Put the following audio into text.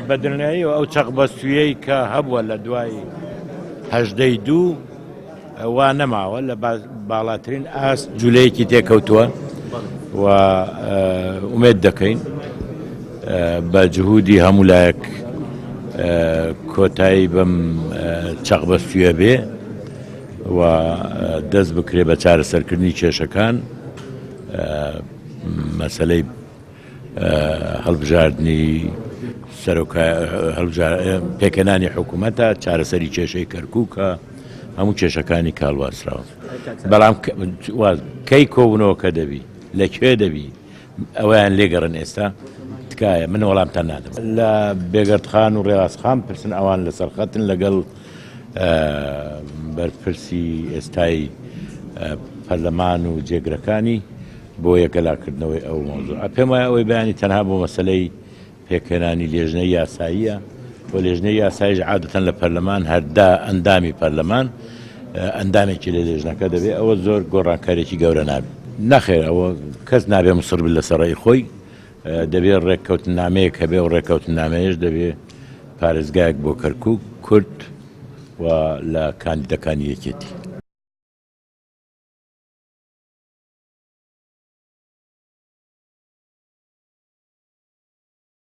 بە دڵنیاییەوە ئەو چەقبەستوویەی کە هەبووە لە دوای هەژدەی دوو وا نەماوە، لە باڵاترین ئاست جولەیەکی تێکەوتووە و ئومێد دەکەین بە جهودی هەموو لایەک کۆتایی بەم چەقبەستوویە بێ و دەست بکرێ بە چارەسەرکردنی کێشەکان. مەسەلەی هەڵبژاردنی پێکهێنانی حکوومەتە، چارەسەری کێشەی کەرکووکە، هەموو کێشەکانی کاڵواسراون. بەڵام کەی کۆبوونەوەکە دەبی، لە کوێ دەبی، ئەوەیان لێگەڕن ئێستا تکایە من وەڵامتان نادەم. لە بێگەرد خان و ڕێواز خان پرسن ئەوان لەسەر خەتن لەگەڵ بەرپرسی ئێستای پەرلەمان و جێگرەکانی بۆ یەکەلاکردنەوەی ئەو مەوزوعە. پێم وایە ئەوەی بەیانی تەنها بۆ مەسەلەی پێکهێنانی لێژنەی یاساییە و لێژنەی یاساییش عادەتەن لە پەرلەمان هەردا ئەندامی پەرلەمان ئەندامێکی لە لێژنەکە دەبێت، ئەوە زۆر گۆڕانکاریی گەورە نابێت. نەخێر ئەوە کەس نابێ مسڕ بێت لەسەر ڕێی خۆی، دەبێت ڕێککەوتننامەیەک هەبێ و ڕێککەوتننامەیەش دەبێ پارێزگایەک بۆ کەرکووک، کورد و لە کاندیدەکانی یەکێتی.